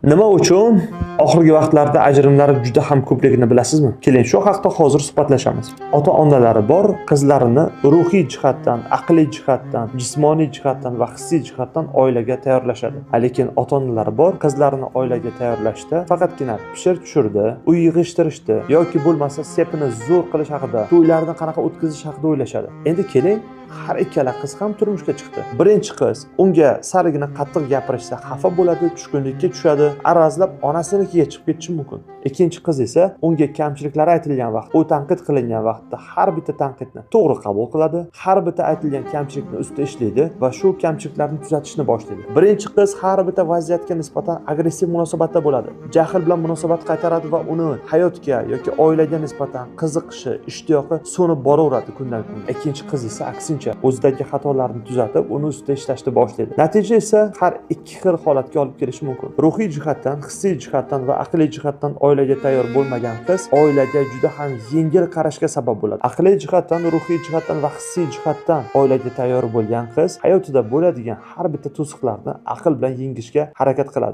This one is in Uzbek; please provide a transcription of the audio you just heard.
Nima uchun oxirgi vaqtlarda ajrimlar juda ham ko'pligini bilasizmi? Keling, shu haqda hozir suhbatlashamiz. Ota-onalari bor, qizlarini ruhiy jihatdan, aqliy jihatdan, jismoniy jihatdan va hissiy jihatdan oilaga tayyorlashadi. Lekin ota-onalari bor, qizlarini oilaga tayyorlashda faqatgina pishir tushirdi, uy yig'ishtirishdi yoki bo'lmasa sepini zo'r qilish haqida, to'ylarni qanaqa o'tkazish haqida o'ylashadi. Endi keling, har ikkala qiz ham turmushga chiqdi. Birinchi qiz unga salgina qattiq gapirishsa xafa bo'ladi, tushkunlikka tushadi, arazlab onasinikiga chiqib ketishi mumkin. Ikkinchi qiz esa unga kamchiliklari aytilgan vaqt, u tanqid qilingan vaqtda har bitta tanqidni to'g'ri qabul qiladi, har bitta aytilgan kamchilikni ustida ishlaydi va shu kamchiliklarni tuzatishni boshlaydi. Birinchi qiz har bitta vaziyatga nisbatan agressiv munosabatda bo'ladi. Jahl bilan munosabat qaytaradi va uni hayotga yoki oilaga nisbatan qiziqishi, ishtiyoqi so'nib boraveradi kundan kunga. Ikkinchi qiz esa aksincha o'zidagi xatolarni tuzatib, uni ustida ishlashni boshlaydi. Natija esa har ikki xil holatga olib kelishi mumkin. Ruhiy jihatdan, hissiy jihatdan va aqliy jihatdan oilaga tayyor bo'lmagan qiz oilaga juda ham yengil qarashga sabab bo'ladi. Aqliy jihatdan, ruhiy jihatdan va hissiy jihatdan oilaga tayyor bo'lgan qiz hayotida bo'ladigan har bitta to'siqlarni aql bilan yengishga harakat qiladi.